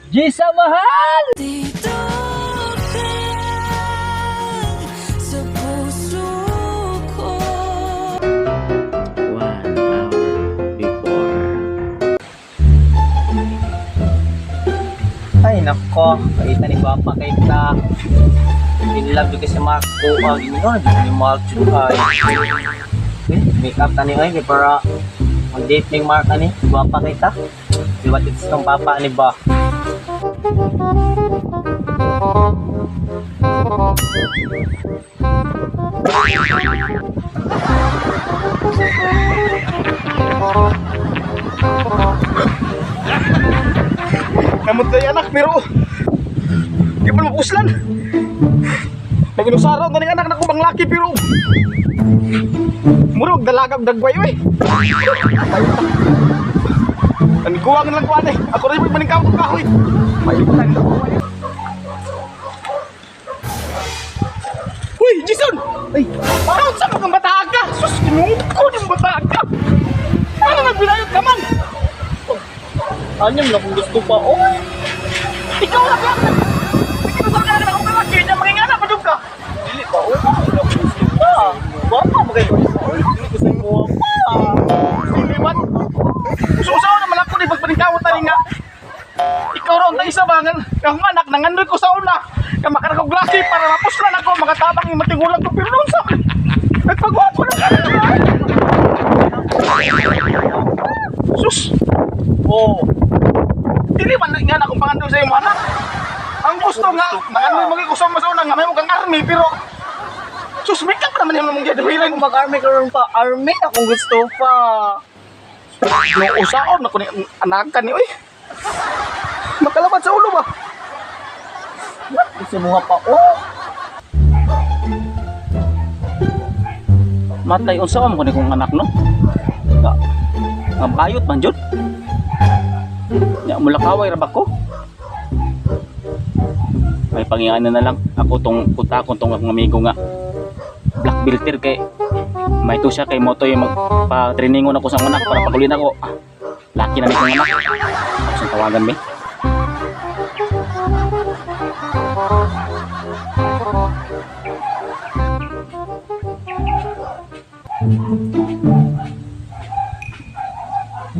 Gisa mahal! Dito ka lang sa puso ko. 1 hour before. Ay nako, kaita ni Papa kita. In love jud kay si Marco. Ah, gini ni Mark jud ay. Eh, make up tani ay kay para mag-date ning Mark ani, gwapa kita. Di ba titis tong papa ni ba? Namot na anak pero di pa mapuslan. Naginusaraw na ning anak na ko bang laki pero murag dalaga og dagway oy. Ang kuwang lang kuan eh. Ako rin maning kamot kahoy. Mayutan na ko. Uy, Jason! Ay, parang sa mga bata ka? Sus, kinungko yung bata ka! Ano nagbilayot ka man? Anyam na kung gusto pa. Oh, Ikaw na ba? Ikinusar ka na akong lalaki niya, manginganak pa ka. dili ba? Oh, ano kung gusto pa. Gwapa mo kay gusto. Oy, dili ko sa imo pa. Hindi man. Usa-usa naman ako ni pagpaningkawat na rin nga. Ikaw raw ang isa ba? Ang anak, nangandoy ko sa una. Kamakan ako laki para mapuslan ako, makatabang yung matigulang ko. Pero noon sa akin, nagpagwapo na ka. Sus! Oh, Dili man nga na akong pangandoy sa imo anak. Ang gusto nga, nangandoy mo ko sa una nga may kang army pero sus, may ka pa naman yung mga gadawilan. kung mag-army karon pa, army akong gusto pa. No, usaon na ko ni anakan ni oy. Makalabat sa ulo ba? What? Gusto mo nga pa? Oh. Matay unsa man ko ni kong anak no? Nga, nga bayot man jud. Nya mulakaway ra ba ko? May pangianan na lang ako tong utakon tong akong amigo nga black belter kay may to siya kay moto yung magpa-trainingon ako sa akong anak para pagulin ako. Ah, laki na ni kong anak. Ako siyang tawagan be.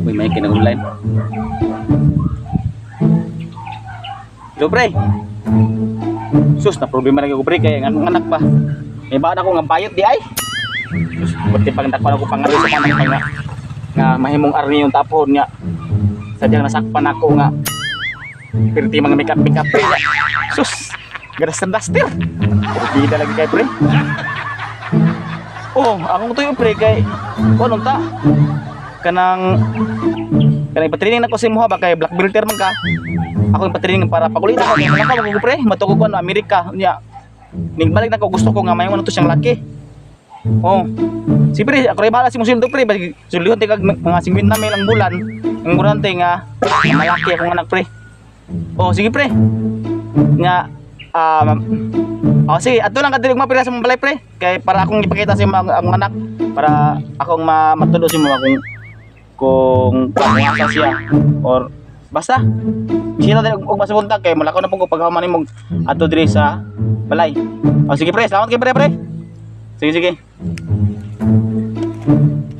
Uy, may kinang online. Hello, pre. Sus, na problema na ko, pre. Kaya nga anong anak ba? May baan ako nga bayot di ay. Sus, buti pag nakuha ako pangalan sa kanang nga, nga mahimong arni yung tapon niya. Sadyang nasakpan ako nga. Pirti mga makeup makeup pre. Nga. Sus, gadas na duster. Bida lagi kay pre. Oh, akong tuyo pre kay kuno ta. Kanang kanang ipatraining na ko sa imuha ba kay black belter man ka. Ako yung patraining para pagulit ako kay mga ko pre, matugo ko ano Amerika nya. Ning balik na ko gusto ko nga mayon to siyang laki. Oh. Si pre, ako rin bahala si Musildo pre, basig sulihon tigag mga 50 mil ang bulan. Ang kurante nga malaki akong anak pre. Oh, sige pre. Nga oh, sige, ato lang kadiri mapila sa mga balay pre. Kay para akong ipakita sa mga akong anak para akong matulo si mga kung asa siya or basta bisita diri og masubuntag kay mulakaw na pud ko paghaman nimo adto diri sa balay. Oh, sige pre, salamat kay pre pre. Sige sige.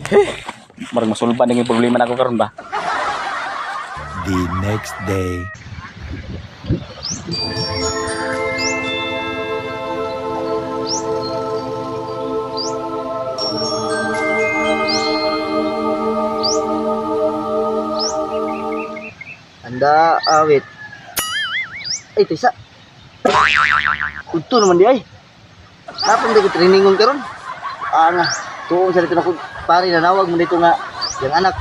Eh, marag masulban yung problema nako karon ba? The next day. Anda, awit. Ay, tisa. Udto naman di ay. Napon di ko trainingon karon. Ah nga, tuong sa dito na ko pare nanawag mo dito nga yang anak.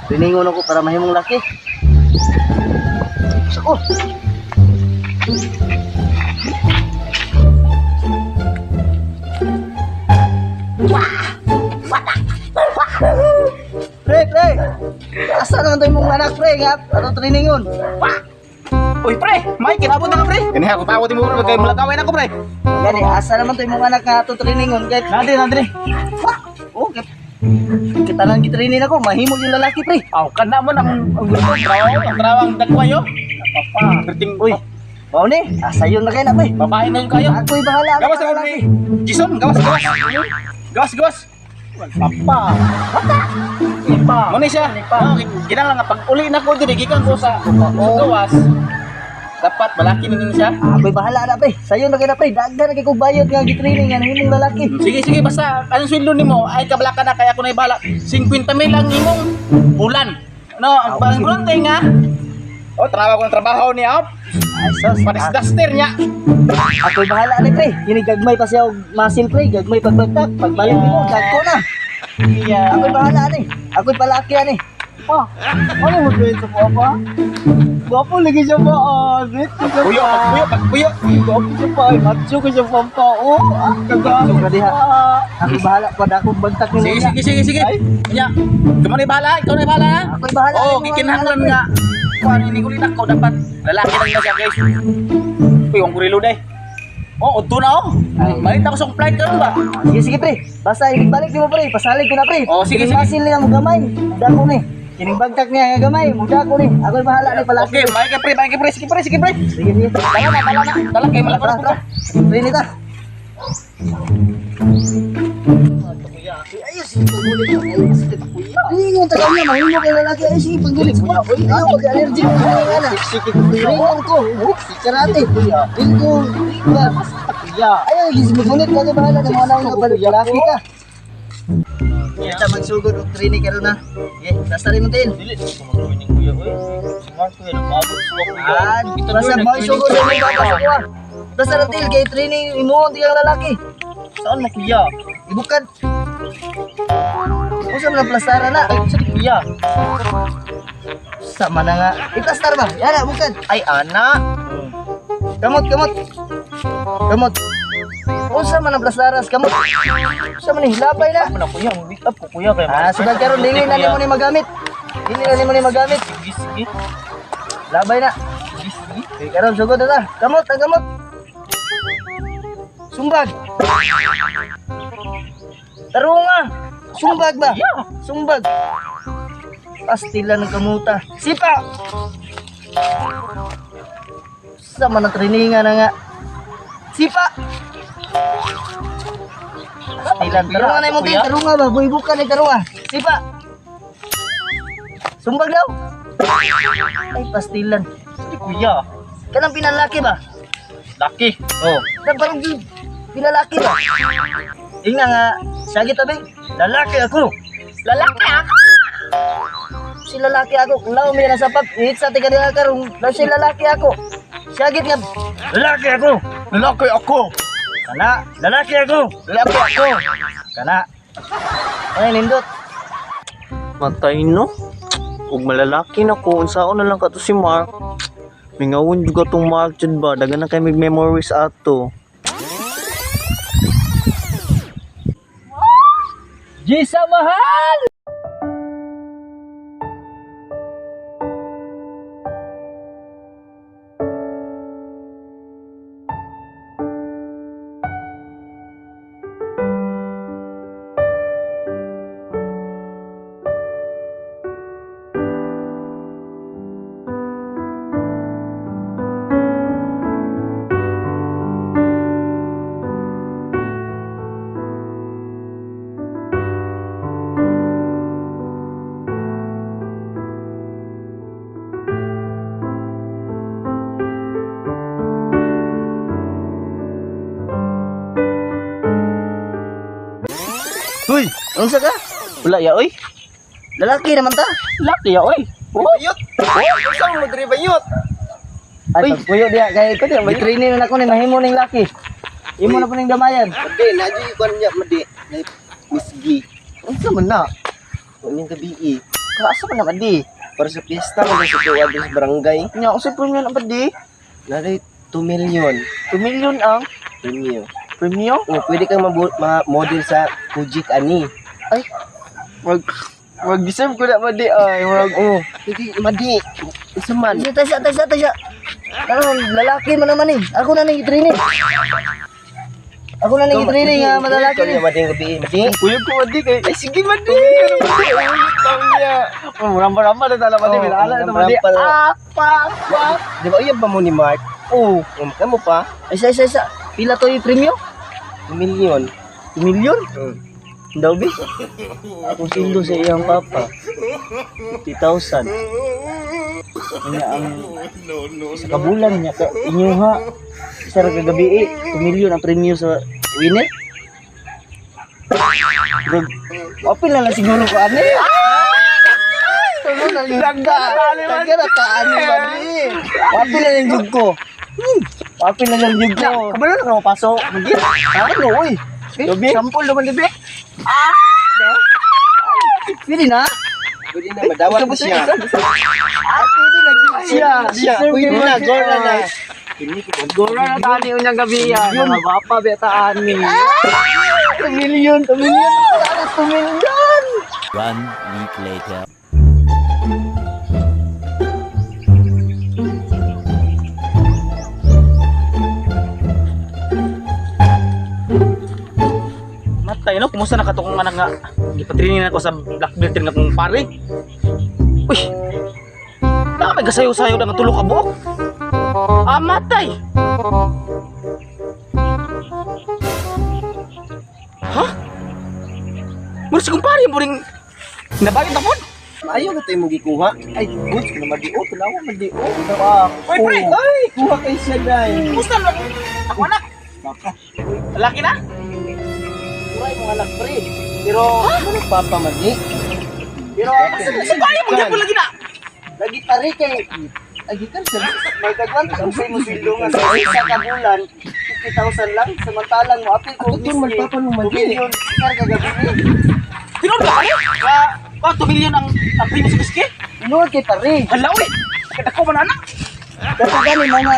Trainingon ako para mahimong laki. Sako. Pre, pre. Asa naman tayo mong anak, pre? Nga, ano trainingon? Uy pre, Mike, kinabot na ka pre. Kani ako tawad mo pre kay mulakaway na ko pre. Gani, asa naman tayo mong anak nga ato trainingon? Kahit Nandre, nandre. Okay. Kitanan gitraining ako, mahimog yung lalaki, pre. Aw, kana mo nang ang gusto trabaho, ang trabaho ang dagway oh. Papa. Perting Uy. Mao ni, asayon na kayo na pre. Babae na yun kayo. Ako'y bahala. Ako'y Gawas na bahala, ni Jason, gawas, gawas. Gawas, gawas. Papa. Papa. Mo ni siya. No, kinahanglan nga pag uli na ko diri gikan ko sa gawas. Dapat malaki na siya. Ako'y bahala na pre. Sayon na kayo na pre. Daghan na kay kog bayot nga gitraining nga nahimong lalaki. Sige, sige, basta anong sweldo nimo? Ay kabalaka na kaya ako na ibala. 50 mil ang imong bulan. No, ang ang bulan tayo nga. Oh, trabaho ko ng trabaho niya. Oh. Ay sus. Paris duster niya. Ako'y bahala na pre. Kini gagmay pa siya og muscle pre, gagmay pagbagtak, pagbalik nimo dagko na. Yeah. Ako'y bahala ni. Ako'y palaki ani. Pa. Ano mo doon sa papa? Gwapo lagi siya pa. Ah, sweet ko siya Puyo, pa. pagpuyo, pagpuyo. Gwapo siya pa. Ay, macho ko siya pampa. Oh, ah, kagwapo Sobra diha. pa. Ako'y bahala pa akong bagtak nimo. Sige, niya. sige, sige, sige. Ay. Nya, ikaw na bahala, ikaw na bahala. ha? Ako'y bahala. Oh, nimo, gikinahanglan pre. nga. Kuan ini kulit ako dapat lalaki lang na siya guys. Uy, ang kurilo day. Oh, udto na oh. Malit ako sa flight karon ba? Sige, sige pre. Basta ibalik nimo pre, pasalig ko na pre. Oh, sige, Kining sige. muscle niya mo gamay. Dako ni. Kining bagtak niya nga gamay, muda ko ni. Ako'y bahala ni palaki. Okay, may ka pre, may ka pre, sige pre, sige pre. Sige, sige. Tala na, tala na. Tala kay Tara, malaki tara. na. Pre nita. Ayos, sige, paggulit. Ayos, sige, kuya. Hindi yung taga niya, mahimo kay lalaki. Ayos, sige, paggulit. Kuya, oy, ayaw, mag-allergic ko nga na. Sige, kuya. Ringan ko, karate. Kuya. Ringo, ba? Kuya. Ayaw, magulit ka, bahala na mga nang lalaki ka. Kita magsugod og training karon na. Okay, basta rin mo tin. Dili ko mag-training kuya oy. Si Mark kuya nagpaabot sa kuya. Ah, basta mo sugod mo baba sa kuha. Basta rin til kay training imo di kang lalaki. Saan mo kuya? Ibukad. Usa man ang plastara na. Ay, sa kuya. Sama na nga. I-plastar ba? Yana, bukad. Ay, ana. Kamot, kamot. Kamot. Unsa man ang plastaras kamot. Unsa man ni hilabay na. Ano na kuya, make up ko kuya kay Ah, sugad karon dili na nimo ni magamit. Dili na nimo ni magamit. Sige, sige. Labay na. Sige, sige. Okay, karon sugod na ta. Kamot, ang kamot. Sumbag. Tarunga. Sumbag ba? Sumbag. Pastila ng kamuta. Sipa. Sa man ang trainingan na nga. Sipa. Pastilan. Tarunga na imong tin. Tarunga ba? Buhibukan ni tarunga. Sipa. Sumbag daw. Ay, pastilan. Sige kuya. Kanang pinalaki ba? Laki. Oh. Na parang pinalaki ba? Ingna nga, sige tabi, lalaki ako. Lalaki ako. Si lalaki ako, law mi na sa pag hit sa tiga nila karong, law si lalaki ako. Sagit nga, lalaki ako. Lalaki ako. Kana, lalaki ako. Lalaki ako. Kana. Ay, nindot. Matay no. Ug malalaki na ko unsaon na lang kato si Mark. Mingawon juga tong Mark jud ba dagan na kay mig memories ato. Jisa mahal! Uy, unsa ka? Wala ya oy. Lalaki naman ta. Laki ya oy. Bayot. Oh, unsa mo diri bayot? Ay, pagpuyo diha kay ko diha, may training na nako ni mahimo ning laki. Imo na po ning damayan. Madi, na dyan yung niya, madi. Na Miss G. Unsa man na? Kunin ka BE. Kaasa man na madi? Para sa piyesta, man sa tuwa doon sa barangay. Nya unsa premyo na madi? Naray 2 million. 2 million ang Premium. premyo? Oh, pwede kang ma-model sa Kujik Ani. Wag wag deserve ko na madi ay wag Oh, hindi, madi. Isa man. Tasya, tasya, tasya, tasya. Ano, lalaki man naman eh. Ako na ning training. Ako na nang training nga malalaki ni. Ikaw mading gabi, madi. Kuyog ko madi kay. Ay sige madi. Oh, ramba-ramba na tala madi. Oh, Minala na madi. ramba-ramba na. Ah, pa, pa. Di ba uyab ba mo ni Mark? Oh, Kamo pa? Isa isa isa. Pila to yung premyo? 2 million. 2 million? Mm. Daw bi? Akong sundo sa iyang papa. 50,000. Kanya ang sa kabulan niya ka inyo ha. Isa ra kagabi eh. 2 million ang premyo sa winner. Drug. Open na lang siguro ko ani. Dagda. Dagda na ka ani madi. Open na lang jud ko. Open na lang jud ko. Kabalo na ka mapaso. Madi. Ano oy? Dobi. Sampol naman dibi. Pwede na. Pwede na madawat na siya. Pwede na jud siya. Siya, pwede na gora na. Gora na tani unyang gabi yan. Mga bapa beta ani. 2 million, 2 million. 2 million. One week later. Matay no, kumusta na katong anak nga gipatraining na ko sa black belt nga kong pare. Uy. Tama gasayo-sayo na nga tulo ka buok. Ah, matay. Ha? Mura si kumpare mo ring nabayad na pod. Ayaw na tayo mo gikuha. Ay, goods ko na madi. Oh, tanawa madi. Oh, Uy, pre. Ay, kuha kay siya dai. Kumusta na ako anak? Lalaki na? Kuha mo anak pre. Pero ano papa madi? Pero Sa bayo mo gyapon lagi na. Lagi pare kay ay gikan sa magdagwan ang sa imo sweldo nga sa isa ka bulan 50,000 lang samantalang mo apil ko Ato man papa nung madi. million kar kagabi. Tinuod ba kayo? Ka 2 million ang primo sa biske? Tinuod kay pare. Hala uy. Kadako man anak. Dapat gani mga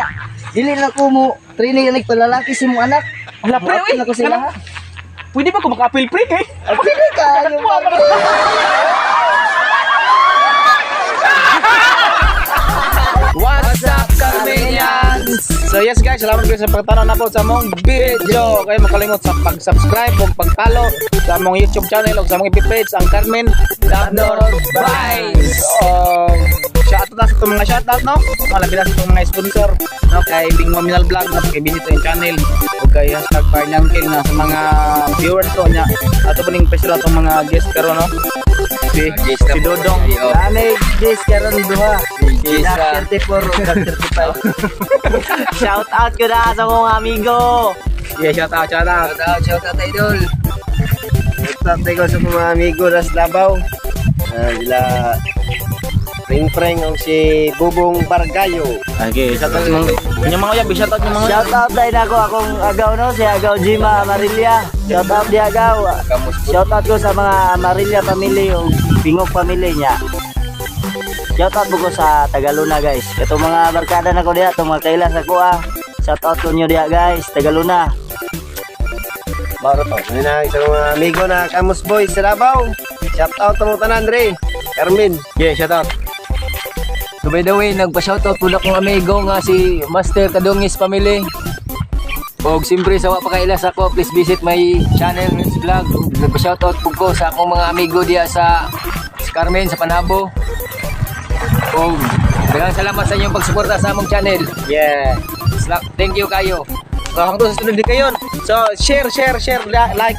dili na ko mo training na nagpalalaki si mo anak. Hala pre uy. Moapil na ko sila. Kanang- Pwede ba ko maka-appeal pre kay? Pwede ka yung pare. What's up, Carmenians? So yes guys, salamat kayo sa pagtanaw na po sa among video. Kayo makalimot sa pag-subscribe ug pag-follow sa among YouTube channel ug sa among FB page ang Carmen Dabnor Vines. So, shout out na sa itong mga shout out no. Mga labi na sa itong mga sponsor no kay Bing Maminal Vlog no kay visit yung channel ug kay #Parnyangkil na sa mga viewers ko niya. Ato pa ning special atong mga guest karon no. Si Dodong. Nanay, Jis, karon duha. Jis, ah. 34 ug 35. Shout out ko na sa akong amigo. Yeah, shout out, shout out. Shout out, shout out idol. Shout out ko sa mga amigo nas Davao. Ah, sila Ring Preng o si Bubong Bargayo. Okay, shout out yung mga uyab, shout out yung mga uyab. Shout out dahil ako akong agaw no, si Agaw Jima Amarilya. Shout out di Agaw. Shout out ko sa mga Amarilya family o Bingok family niya. Shout out ko sa Tagaluna guys. Katong mga barkada na ko diha, itong mga kailas ako ah. Shout out ko nyo diha guys, Tagaluna. Maro to. Ano na isang mga amigo na Camus Boys sa Davao. Shout out mo tanan Dre. Carmen. Yeah, shout out. So by the way, nagpa-shoutout po na akong amigo nga si Master Kadungis Family. Og siyempre sa wa pa kailas ako, please visit my channel, Renz Vlog. Ug nagpa-shoutout po ko sa akong mga amigo diya sa Carmen, sa Panabo. Og daghang salamat sa inyong pagsuporta sa among channel. Yeah. Thank you kayo. So, hanggang sa sunod din kayo. So, share, share, share, like.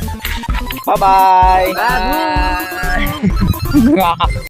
Bye-bye. Bye.